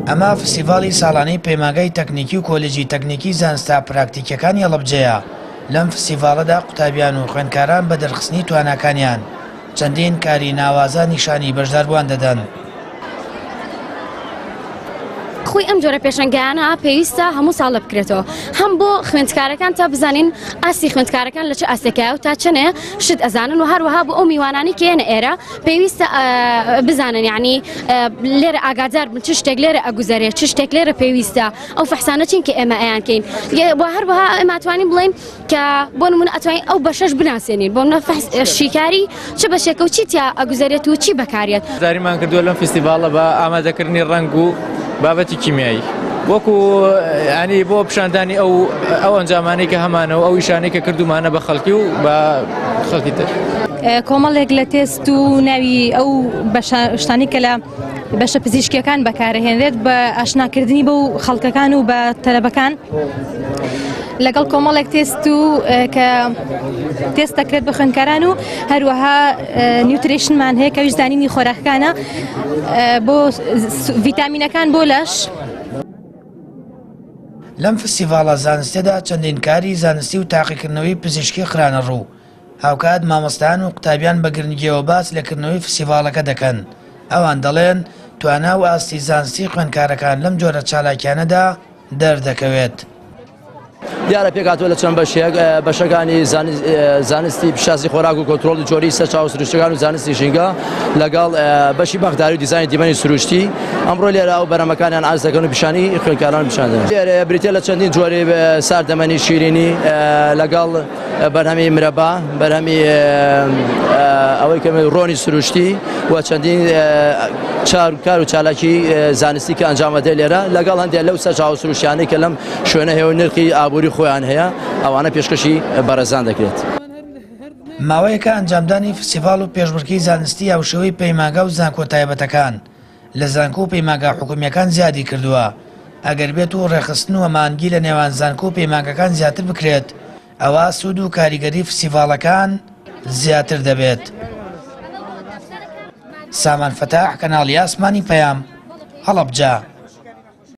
ئەمە فستیڤاڵی ساڵانەی پەیمانگای تەکنیکی و کۆلێجی تەکنیکی زانستە پراکتیکیەکانی هەڵەبجەیە، لەم فستیڤاڵەدا قوتابیان و خوێندکاران بە دەرخستنی تواناکانیان چەندین کاری ناوازە نیشانی بەشداربووان دەدەن. خۆی ئەم جۆرە پێشەنگایانە پێویستە هەموو ساڵە بکرێتەوە هەم بۆ خوێندکارەکان تا بزانین ئاستی خوێندکارەکان لە چ ئاستێکایە و تا چەنێ شت ئەزانن و هەروەها بۆ ئەو میوانانی کێنە ئێرە پێویستە بزانن یعنی لێرە ئاگادار بن چ شتێک لێرە ئەگوزەرێ چ شتێک لێرە پێویستە ئەو فەحسانە چین کە ئێمە ئەیانکەین و هەروەها ئێمە توانین بڵێین کە بۆ نمونە ئەتوانین ئەو بەشەش بناسێنین بۆ منە فەحس شیکاری چ بەشێکە و چی تیا ئەگوزەرێت و چی بەکارێت. بەشداریمان کردووە لەم فیستیڤاڵە بە ئامادەکردنی ڕەنگ و بابەتی کیمیایی وەکو ینی بۆ پیشاندانی ئەو ئەو ئەنجامانەی کە هەمانە و ئەو ئیشانەی کە کردومانە بە خەڵکی و بە خەڵکی تر. کۆمەڵێک لە تێست و ناوی ئەو بەشە شتانی کە لە بەشە پزیشکیەکان بەکارهێنرێت بە ئاشناکردنی بەو خەڵکەکان و بە تەلەبەکان لەگەڵ کۆمەڵێک تێست و کە تێست دەکرێت بە خوێندکاران و هەروەها nutrition مان هەیە کە زانینی خۆراکەکانە بۆ ڤیتامینەکان بۆ لەش. لەم فستیڤاڵە زانستیەدا چەندین کاری زانستی و تاقیکردنەوەی پزیشکی خرانە ڕوو، هاوکات مامۆستایان و قوتابیان بە گرنگیەوە باس لە کردنەوەی فستیڤاڵەکە دەکەن، ئەوان دەڵێن توانا و ئاستی زانستی خوێندکارەکان لەم جۆرە چالاکیانەدا دەردەکەوێت. دیارە پێکهاتووە لە چەند بەشێک، بەشەکانی زانستی پیشەسازی خۆراک و کۆنترۆڵی جۆری سەرچاوە سروشتیەکان و زانستی ژینگە لەگەڵ بەشی باخداری و دیزاینی دیمەنی سروشتی ئەمڕۆ لێرە ئەو بەرهەمەکانیان عەرز دەکەن و پیشانی خوێندکاران پیشان دەدەن. لێرە بریتیە لە چەندین جۆری ساردەمەنی شیرینی لەگەڵ بەرهەمی مرەبا، بەرهەمی ئەوەی کە ڕۆنی سروشتی و چەندین کار و چالاکی زانستی کە ئەنجامەدرێت لێرە لەگەڵ هەندێک لەو سەرچاوە سروشتیانەی کە لەم شوێنە هەیە و نرخی ئابووری خۆیان هەیە ئەوانە پێشکەشی بەڕێزان دەکرێت. ماوەیەکە ئەنجامدانی فستیڤاڵ و پێشبڕکێی زانستی هاوشێوەی پەیمانگا و زانکۆ تایبەتەکان لە زانکۆ و پەیمانگا حکومییەکان زیادی کردووە، ئەگەر بێت و ڕێکخستن و هەماهەنگی لە نێوان زانکۆ و پەیمانگەکان زیاتر بکرێت ئەوا سوود و کاریگەری فستیڤاڵەکان زیاتر دەبێت. سامان فەتاح، کەناڵی ئاسمانی پەیام، هەڵەبجە.